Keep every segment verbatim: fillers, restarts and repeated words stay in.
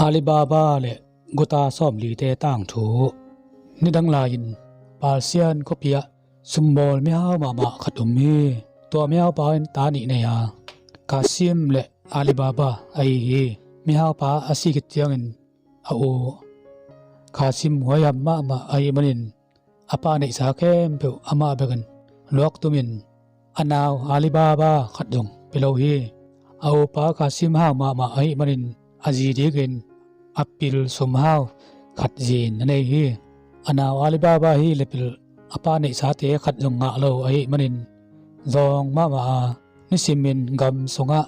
Alibaba le guta sawmlite tangthu. Nidang lai-in Pasian khuapi ah sumbawl mihau mahmah khat um hi. Tua mihaupa in ta nih nei a, Kasim le Alibaba ahi hi. Mihaupa a si khit ciangin a u Kasim huaiham mahmah ahih manin a pa neihsa khempeuh amah bekin luaktumin a nau Alibaba khat zong pia lo hi. A upa Kasim hau mahmah ahih manin a zi dikin a pil sumhau khat zin a nei hi. A nau Alibaba hi le pil a pa neihsate khat zong ngah lo ahih manin zawng mahmah a, nisimin gam sungah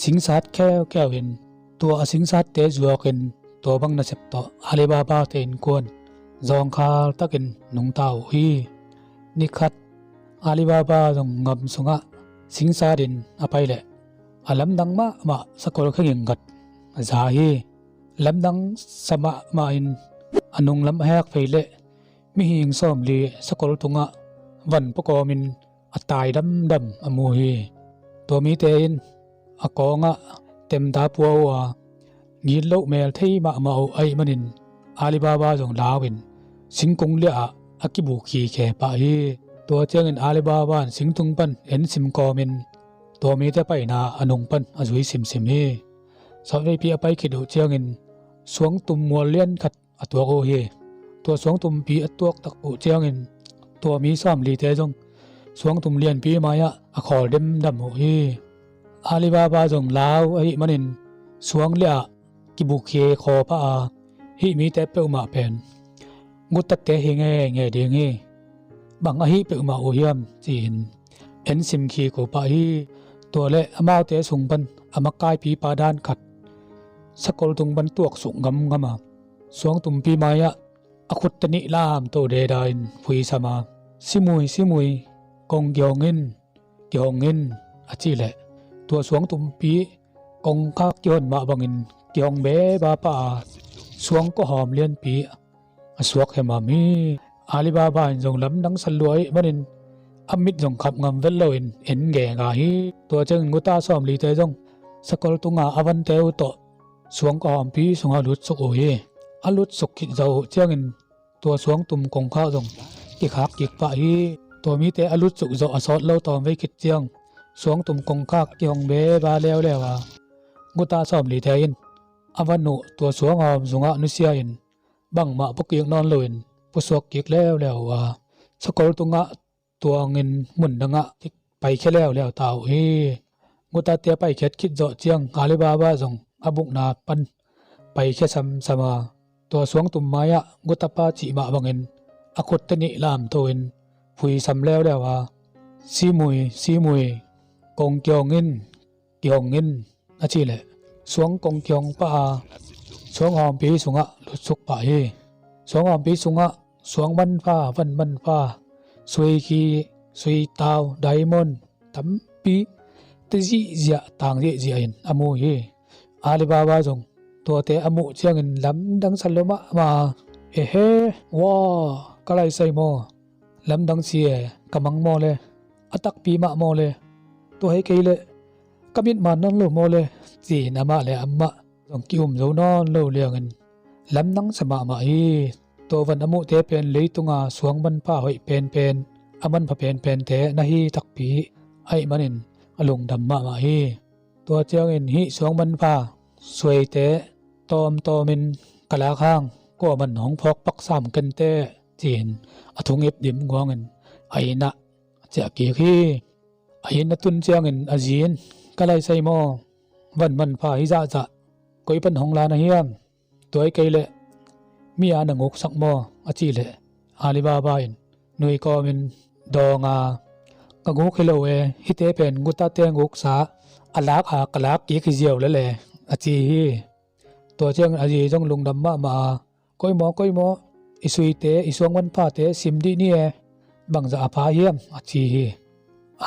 singsat kheukeu in, tua a singsatte zuakin tua bang nasep tawh Alibaba te innkuan zawngkhal takin nungta uh hi. Nikhat Alibaba zong gam sungah singsatin a pai leh a lamdang mahmah sakol khenging khat a za hi. Lamdang sa mahmah in a nunglam a hek phei leh mihing sawmli sakol tungah van pua kawmin a tai damdam a mu hi. Tua mite in a kawngah temta pua uh a, gitloh mel thei mahmah uh ahih manin Alibaba zong lau in singkung liahah a kibuk khikhe pah hi. Tua ciangin Alibaba in singtung pan en sim kawmin tua mite paina a nung pan a zui simsim hi. Sawtveipi a pai khit uh ciangin suangtum mual lian khat a tuak uh hi. Tua suangtumpi a tuak tak uh ciangin tua mi sawmlite zong suangtum lianpi mai-ah a khawl demdam uh hi. Alibaba zong lau ahih manin suang liahah kibukhi khaw pah a, hih mite peuhmah pen gutate hi ngeingei ding hi. Bang ahi peuhmah uh hiam ci-in en simkhi ko pah hi. Tua le amaute sung pan a makaipipa dan khat sakol tung pan tuaksuk gamgam a, suangtumpi mai-ah a khutte nih lamto deda in phuisam a, "Simui, simui, kong kihong in, kihong in," a cih leh tua suangtumpi kongkhak kihon mah bangin kihong beba pah a, suang kawhawm lianpi a suak hemam hi. Alibaba in zong lamdang sa lua ahih manin a mit zong khap ngam vet loin en genga hi. Tua ciangin guta sawmlite zong sakol tunga a vante uh tawh suang kawhawmpi sungah lutsuk uh hi. A lutsuk khit zawh uh ciangin tua suangtum kongkhak zong kikhak kik pah hi. Tua mite a lutsuk zawh a sawt lo tawmvei khit ciang suangtum kongkhak kihong beba leuleu a, guta sawmlite in a van uh tua suang hawm sungah nusia in bangmah pukik nawn loin pusuak kik leuleu uh a, sakol tungah tuangin mundangah paikhe leuleu ta uh hi. Gutate a paikhiat khit zawh ciang Alibaba zong a bukna pan paikhe samsam a, tua suangtum mai-ah gutapa cih mah bangin a khutte nih lamto in phuisam leuleu a, "Simui, simui, kong kihong in, kihong in," a cih leh suang kong kihong pah a, suang hawmpi sungah lutsuk pah hi. Suang hawmpi sungah suang manpha, van manpha, suikhi, suitau, diamond tampi te zihziah, tang zihziah in a mu hi. Alibaba zong tuate a muh ciangin lamdang sa lua mahmah a, "Ehe, wa, ka laisai maw? Lamdang si e, ka mang maw le? A takpi mah maw le? Tua hi kei leh ka mit man nawn lo maw le?" ci-in amah le amah zong ki-um zo nawn lo liangin lamdang sa mahmah hi. Tua van a muhte pen leitunga suang manpha hoih penpen, a manpha penpente na hi takpi ahih manin a lungdam mahmah hi. Tua ciangin hih suang manpha suaite tawmtawmin ka lak hang kuaman hong phawk pak sam kenteh, ci-in a thung ip dim guangin a innah a ciah kik hi. A inn a tun ciangin a zi in, "Ka laisai maw? Van manpha hi zahzah koi pan hong la na hiam? Tua hi kei leh mi a na nguksak maw?" a cih leh Alibaba in nui kawmin dawng a, "Ka nguk hi lo e, hihte pen gutate nguksa a lak a ka lak kik hi ziau lel e," a ci hi. Tua ciangin a zi zong lungdam mahmah a, "Koi maw, koi maw, i suite, i suang manphate sim dih ni e, bangzah a pha hiam?" a ci hi.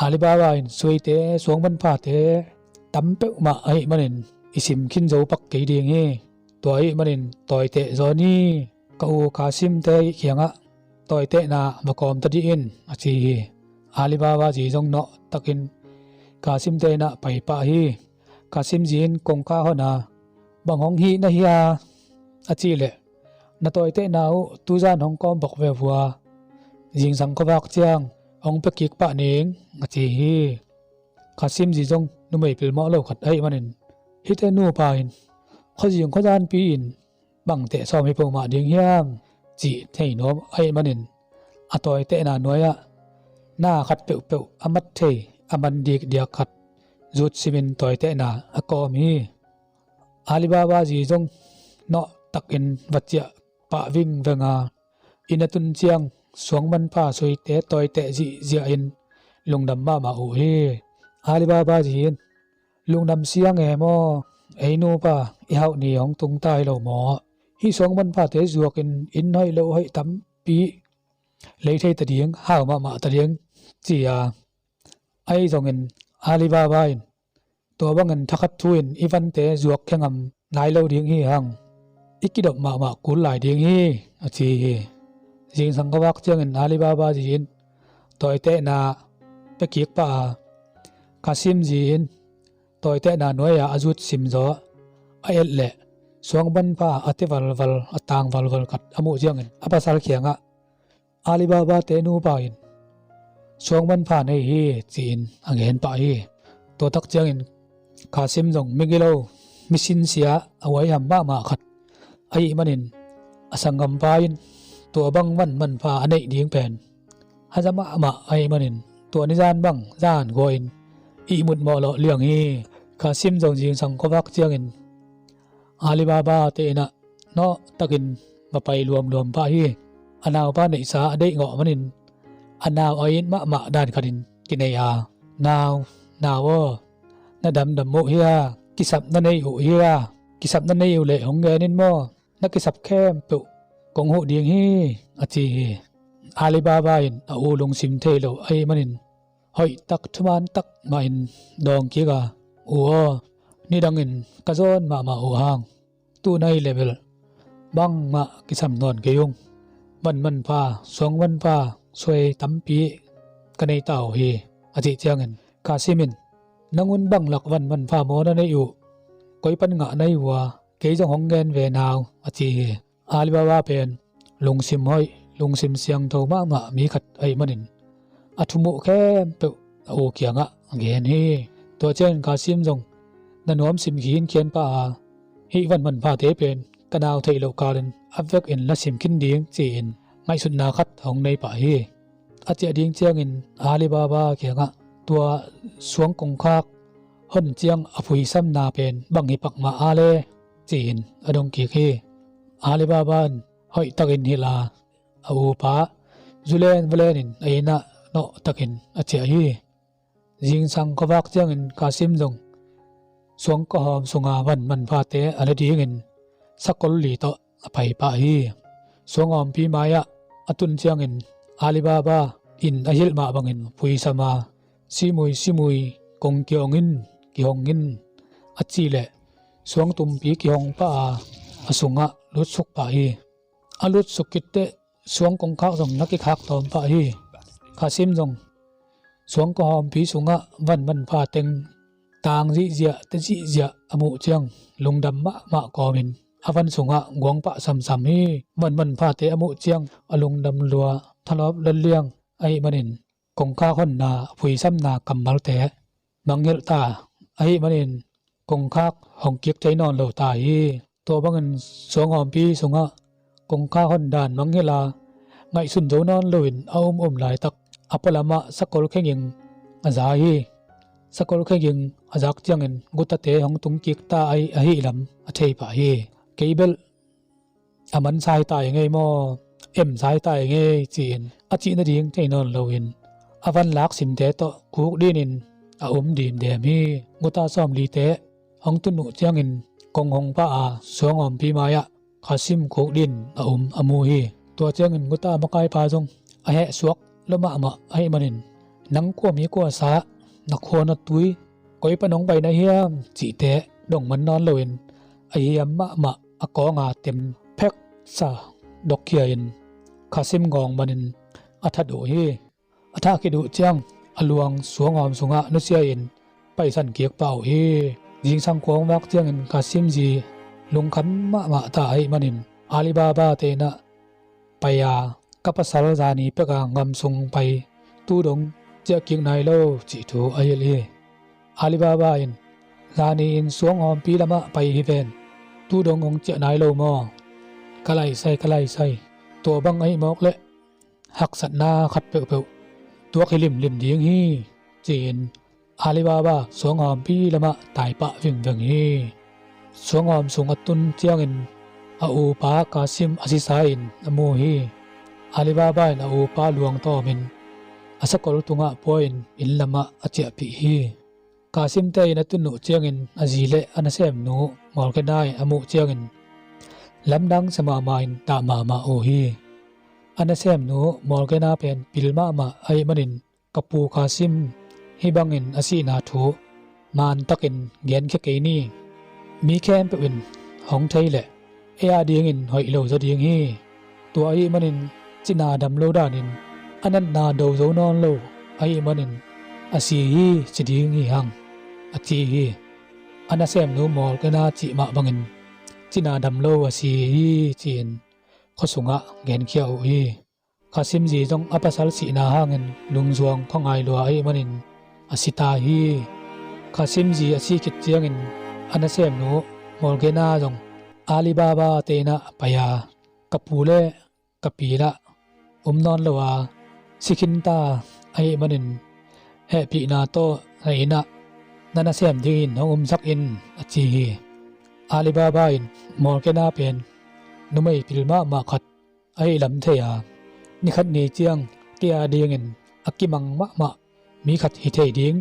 Alibaba in, "Suaite, suang manphate tam peuhmah ahih manin i sim khin zo pak kei ding hi. Tua ahih manin tawiteh zaw ni, ka u Kasim-te kiangah tawitehna va kawm ta dih in," a ci hi. Alibaba zi zong nawh takin Kasim-te innah pai pah hi. Kasim zi in kongkhak hon a, "Bang hong hih na hia?" a cih leh, "Na tawitehna uh tuzan hong kawm bok ve vua, zingsang khuavak ciang hong pia kik pah ning," a ci hi. Kasim zi zong numei pilmawh lo khat ahih manin, "Hihte nupa in khuazing khuazanpi in bang teh sawm hi peuhmah ding hiam?" cih thei nuam ahih manin, a tawitehna nuai-ah na khat peuhpeuh a mat thei, a man dikdiak khat zut simin tawitehna a kawm hi. Alibaba zi zong nawhtakin va ciah pah vingveng a, inn a tun ciang suangmanpha suite tawiteh zihziahin lungdam mahmah uh hi. Alibaba zi in, "Lungdam siang e maw, ei nupa, i hauh ni hong tung ta hi lo maw? Hih suangmanphate zuakin inn hoih lo hoih tampi lei thei ta ding, hau mahmah ta ding," ci a, ahi zongin Alibaba in, "Tua bangin thakhat thu-in i vante zuak khe ngam nai lo ding hi hang, i kidop mahmah kul lai ding hi," a ci hi. Zingsang khuavak ciangin Alibaba zi in tawitehna pia kik pah a, Kasim zi in tawitehna nuai-ah a zut simzaw a et leh, suangmanpha a te valval, a tang valval khat a muh ciangin a pasal kiangah, "Alibaba-te nupa in suangmanpha nei hi," ci-in a ngen pah hi. Tua tak ciangin Kasim zong migilo, misinsia, a huaiham mahmah khat ahih manin, a sanggampa in tua bang manmanpha a neih ding pen haza mahmah ahih manin, tua nizan bang zan gua-in ihmut mawhlawh liang hi. Kasim zong zingsang khuavak ciangin Alibaba-te innah nawhtakin va pai luamluam pah hi. A naupa neihsa a deihngawh manin, a nau a it mahmah dan khatin kinei a, "Nau, nau aw, na damdam uh hia? Kisap na nei uh hia? Kisap na nei uh leh hong gen in maw? Na kisap khempeuh kong huh ding hi," a ci hi. Alibaba in a u lungsim thei lo ahih manin, hoihtak thuman tak mahin dawng kik a, "U aw, nidangin ka zawn mahmah uh hang, tu na hih leh bel bangmah kisam nawn kei ung. Van manpha, suang manpha, suai tampi ka nei ta uh hi," a cih ciangin Kasim in, "Nang un bang lak van manpha maw na neih uh? Koi pan ngah na hi uh a, kei zong hong ngen ve nau," a ci hi. Alibaba pen lungsim hoih, lungsim siangtho mahmah mi khat ahih manin, a thumuh khempeuh a u kiangah a gen hi. Tua ciangin Kasim zong na nuam sim khinkhian pah a, "Hih van manphate pen ka nau theih loh kalin a vekin la sim khin ding," ci-in ngaihsutna khat hong nei pah hi. A ciah ding ciangin Alibaba kiangah, "Tua suang kongkhak hon ciang a phuisamna pen bang hi pakmah a le?" ci-in a dong kik hi. Alibaba in hoihtakin hilh a, a upa zu len va lenin a innah nawhtakin a ciah hi. Zingsang khuavak ciangin Kasim zong suang kawhawm sunga van manphate a la dingin sakol li tawh a pai pah hi. Suang awmpi mai-ah a tun ciangin Alibaba in a hilh mah bangin phuisam a, "Simui, simui, kong kihong in, kihong in," a cih leh suang tumpi kihong pah a, a sungah lutsuk pah hi. A lutsuk khit teh suang kongkhak zong na kikhak tawm pah hi. Kasim zong suang kawhawmpi sungah van manpha teng tang zihziah, te zihziah a muh ciang lungdam mahmah kawmin a van sungah guang pah samsam hi. Van manphate a muh ciang a lungdam lua, thalawp lel liang ahih manin, kongkhak honna, phuisamna kammalte mangngilh ta ahih manin, kongkhak hong kik thei nawn lo ta hi. Tua bangin suang awmpi sungah kongkhak hon dan mangngilh a, ngaihsun zo nawn loin a um um laitak a pualamah sakol khenging a za hi. Sakol khenging a zak ciangin gutate hong tung kik ta ahi, ahi lam a thei pah hi. "Kei bel a man sai ta i ngei maw, em sai ta i ngei," ci-in a cih nading thei nawn loin a van lak simte tawh kuk dinin a um dimdem hi. Guta sawmlite hong tun uh ciangin kong hong pah a, suang awmpi mai-ah Kasim kuk din a um a mu hi. Tua ciangin guta makaipa zong a hehsuak lua mahmah ahih manin, "Nang kua mi kua sa, na khua na tui, koi pan hong pai na hiam?" cihte dong man nawn loin a hiam mahmah a kawnga tem pheksa dokkhia-in Kasim ngawng manin a that uh hi. A thah khit uh ciang a luang suangawm sungah nusia-in paisan kik pah uh hi. Zingsang khuavak ciangin Kasim zi lungkham mahmah ta ahih manin Alibaba te inn ah pai a, ka pasal zani pek a ngam sung pai, tu dong ciah kik nai lo cih thu a hilh hi. Alibaba in, zani in suanghawmpi lamah pai hi ven, tu dong hong ciah nai lo maw? Ka laisai, ka laisai, tua bang ahih mawk leh haksatna khat peuhpeuh tuak hi limlim ding hi, ci-in Alibaba suanghawmpi lamah taipah vingveng hi. Suanghawm sung a tun ciangin a upa Kasim a sisa in a mu hi. Alibaba in a upa luang tawmin a sakol tungah pua-in inn lamah a ciahpih hi. Kasim te in a tun uh ciangin a zi le a nasemnu Morgana in a muh ciangin lamdang sa mahmah in dah mahmah uh hi. A nasemnu Morgana pen pil mahmah ahih manin, ka pu Kasim hih bangin a sihna thu mantakin genkhia kei ni. Mi khempeuh in hong thei leh ei a dingin hoih lo zaw ding hi. Tua ahih manin cina dam lo danin a natna do zo nawn lo ahih manin a si hi ci ding hi hang, a ci hi. A nasemnu Morgana cih mah bangin cina dam lo a si hi ci-in khua sungah genkhia uh hi. Kasim zi zong a pasal sihna hangin lungzuang khuangai lua ahih manin a si ta hi. Kasim zi a si khit ciangin a nasemnu Morgana zong Alibaba te inn ah pai a, ka pu le ka pi lah um nawn lo a si khin ta ahih manin hehpihna tawh na inn ah na nasem dingin hong umsak in, a ci hi. Alibaba in Morgana pen numei pil mahmah khat ahih lam thei a, ni khat ni ciang kei a dingin a kimang mahmah mi khat hi thei ding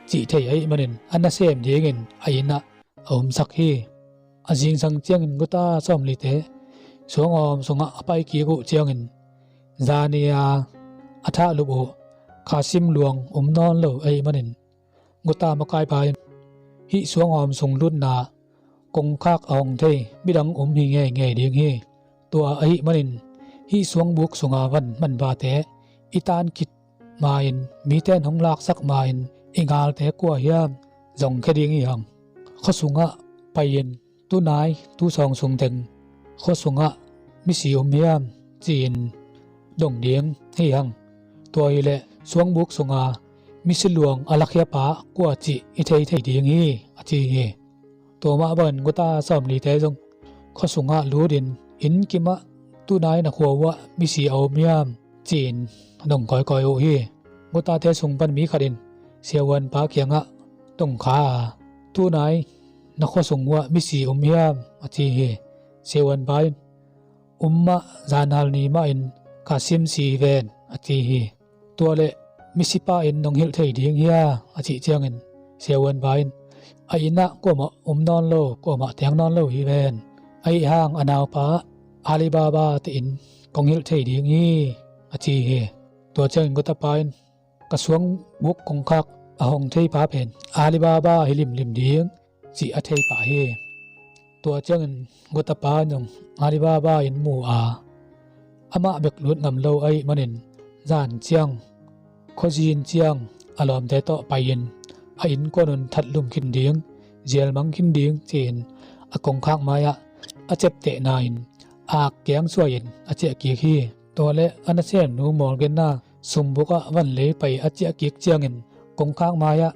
cih thei ahih manin a nasem dingin a inn ah a umsak hi. A zingsang ciangin guta sawmlite suangawm sungah a pai kik uh ciangin zani a a thahlup uh Kasim luang um nawn lo ahih manin guta makaipa in hih suangawm sung lutna kongkhak a hong thei midang um hi ngeingei ding hi. Tua ahih manin hih suangbuk sunga van manvate i tan khit ma-in mite in hong laksak ma-in i galte kua hiam zong khia ding hi hang. Khua sungah pai-in tunai tu sawng sung teng khua sungah misi um hiam ci-in dong ding hi hang. Tua hileh suangbuk sunga misi luang a lakhiapa kua cih i thei thei ding hi, a ci hi. Tua mah bangin guta sawmlite zong khua sungah lutin inn kimah tunai na khua uhah misi a um hiam ci-in dong kawikawi uh hi. Gutate sung pan mi khat in siavuanpa kiangah dongkha a, tunai na khua sung uhah misi um hiam, a ci hi. Siavuanpa in um mah zanhal ni mahin Kasim si hi ven, a ci hi. Tua leh misipa in nong hilh thei ding hia, a cih ciangin siavuanpa in a inn ah kuamah um nawn lo, kuamah teng nawn lo hi ven. Ahi hang a naupa Alibaba te in kong hilh thei ding hi, a ci hi. Tua ciangin gutapa in ka suangbuk kongkhak a hong theipa pen Alibaba hi limlim ding cih a thei pah hi. Tua ciangin gutapa in zong Alibaba in mu a, amah bek lut ngam lo ahih manin zan ciang khuazin ciang a lawmte tawh pai-in a innkuan un thatlum khin ding, zialmang khin ding ci-in a kongkhak mai-ah a ceptehna in ak keng suai-in a ciah kik hi. Tua leh a nasemnu Morgana sumbuk ah vanlei pai a ciah kik ciangin kongkhak mai-ah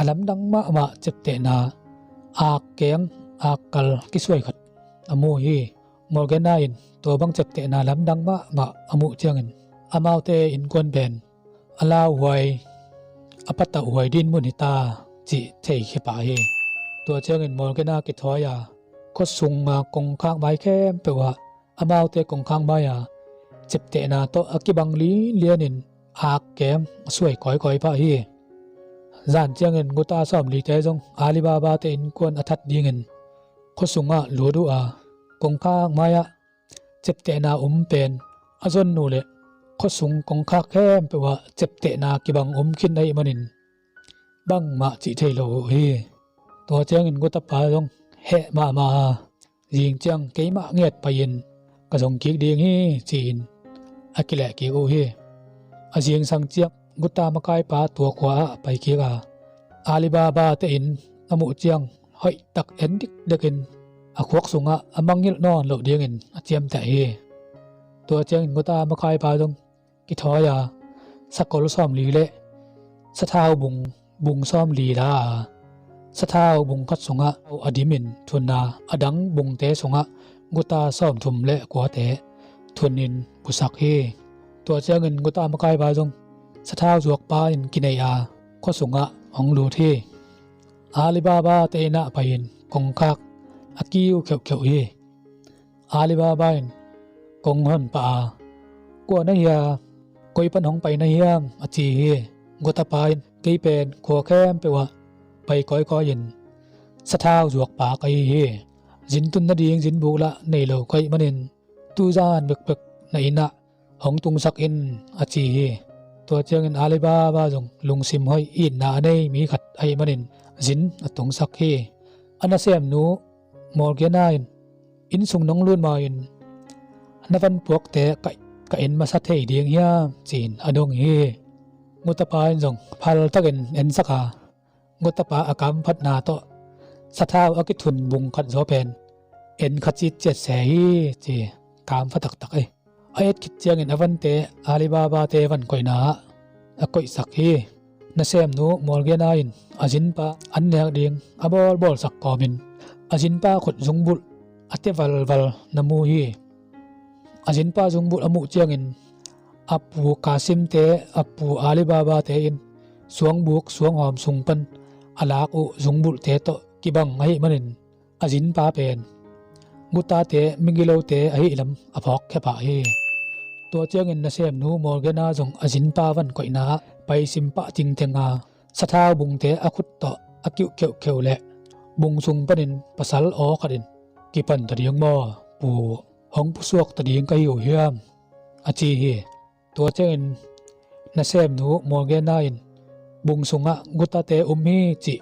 a lamdang mahmah ceptehna ak keng ak kal kisuai khat a mu hi. Morgana in tua bang ceptehna lamdang mahmah a muh ciangin amaute innkuan pen a lauhuai a patauh huai dinmun hi ta cih theikhia pah hi. Tua ciangin Morgana kithawi a, khuasunga kongkhak mai khempeuh ah amaute kongkhak mai-a ceptehna tawh a kibang linlianin ak keng a suai kawikawi pah hi. Zan ciangin guta sawmlite zong Alibaba te innkuan a that dingin khuasungah lut uh a, kongkhak mai-ah ceptehna um pen a zon uh leh khuasung kongkhak khempeuh ah ceptehna kibang um khin ahih manin bangmah cih thei lo uh hi. Tua ciangin gutapa zong heh mahmah a, zing ciang keimah ngiat pai-in ka zong kik ding hi ci-in a kileh kik uh hi. A zingsang ciang guta makaipa tua khua ah pai kik a, Alibaba te in a muh ciang hoihtak en dikdekin a khuak sungah a mangngilh nawn loh dingin a ciamteh hi. Tua ciangin guta makaipa zong kithawi a, sakol sawmli le sathau bung, bung sawmli la a, sathau bung khat sungah a dimin thun a, a dang bungte sungah guta sawmthum le kuate thunin pusak hi. Tua ciangin guta makaipa zong sathau zuakpa in kinei a, khua sungah hong lut hi. Alibaba te inn ah pai-in kongkhak a kiu kheuhkheuh hi. Alibaba in kong hon pah a, "Kua na hia? Koi pan hong pai na hiam?" a ci hi. Gutapa in, "Kei pen khua khempeuh ah pai kawikawi-in sathau zuakpa ka hi hi. Zin tun nading zinbuk lah nei lo ka hih manin tuzan bekbek na inn ah hong tungsak in," a ci hi. Tua ciangin Alibaba zong lungsim hoih, itna a nei mi khat ahih manin zin a tungsak hi. A nasemnu Morgana in, "Inn sung nong lut ma-in na van puakte ka, ka en masa thei ding hiam?" ci-in a dong hi. Gutapa in zong phaltakin ensak a, gutapa a kamphatna tawh sathau a kithun bung khat zaw pen en kha citciat se hi, ci. Kampha taktak ei. A et khit ciangin a vante Alibaba te van koihna ah a koihsak hi. Nasemnu Morgana in a zinpa an nek ding a bawlbawlsak kawmin a zinpa khut zungbulh a te valval na mu hi. A zinpa zungbulh a muh ciangin a pu Kasim te, a pu Alibaba te in suangbuk suanghawm sung pan a lak uh zungbulhte tawh kibang ahih manin a zinpa pen gutate migilote ahih lam a phawkkhia pah hi. Tua ciangin nasemnu Morgana zong a zinpa van koihna ah pai simpah tingteng a, sathau bungte a khut tawh a kiuh kheuhkheuh le bung sung panin pasal aw khat in, "Kipan ta ding maw, pu? Hong pusuak ta ding ka hi uh hiam?" a ci hi. Tua ciangin nasemnu Morgana in bung sungah gutate um hi cih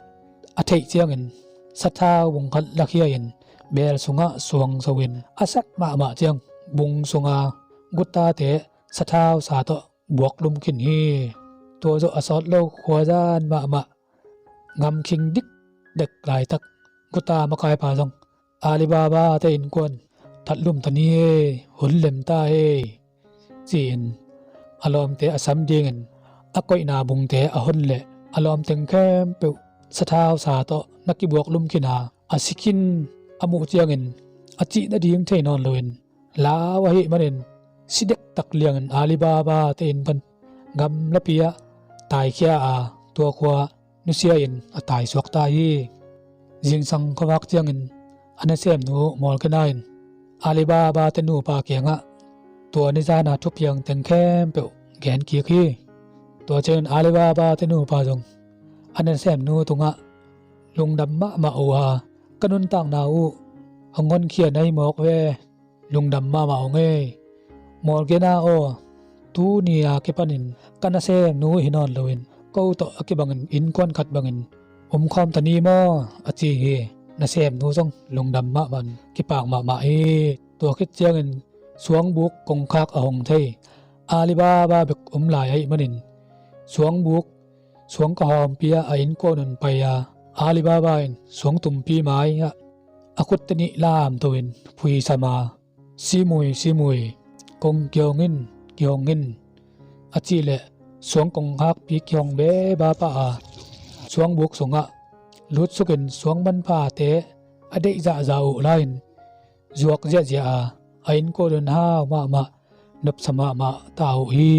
a theih ciangin sathau bung khat lakhia-in beel sungah suang zo-in a sat mahmah ciang bung sunga gutate sathau sa tawh buak lum khin hi. Tua zawh a sawt lo khuazan mahmah, ngamkhing dikdek laitak guta makaipa zong Alibaba te innkuan thatlum ta ni ei, hun lem ta ei, ci-in a lawmte a sam dingin a koihna bungte a hon leh a lawmteng khempeuh sathau sa tawh na kibuak lum khin a, a si khin a muh ciangin a cih nading thei nawn loin lau ahih manin si dektak liangin Alibaba te inn pan gamlapi ah taikhia a, tua khua nusia-in a taisuak ta hi. Zingsang khuavak ciangin a nasemnu Morgana in Alibaba te nupa kiangah tua nizana thupiang teng khempeuh gen kik hi. Tua ciangin Alibaba te nupa zong a nasemnu tungah lungdam mahmah uh a, "Ka nuntakna uh hong honkhia na hi mawk ve. Lungdam mahmah ung ei. Morgana aw, tuni a kipanin ka nasemnu hi nawn loin ko tawh a kibangin innkuan khat bangin omkhawm ta ni maw?" a ci hi. Nasemnu zong lungdam mahmah in kipak mahmah hi. Tua khit ciangin suangbuk kongkhak a hong thei Alibaba bek om lai ahih manin suangbuk suang kahawmpi ah a innkuan un pai a, Alibaba in suang tumpi mai-ah a khutte nih lamto-in phuisam a, "Simui, simui, kong kihong in, kihong in," a cih leh suang kongkhakpi kihong beba pah a, suangbuk sungah lutsukin suang manphate a deih zahzah uh lai-in zuak ziahziah a, a innkuan un hau mahmah, nopsa mahmah ta uh hi.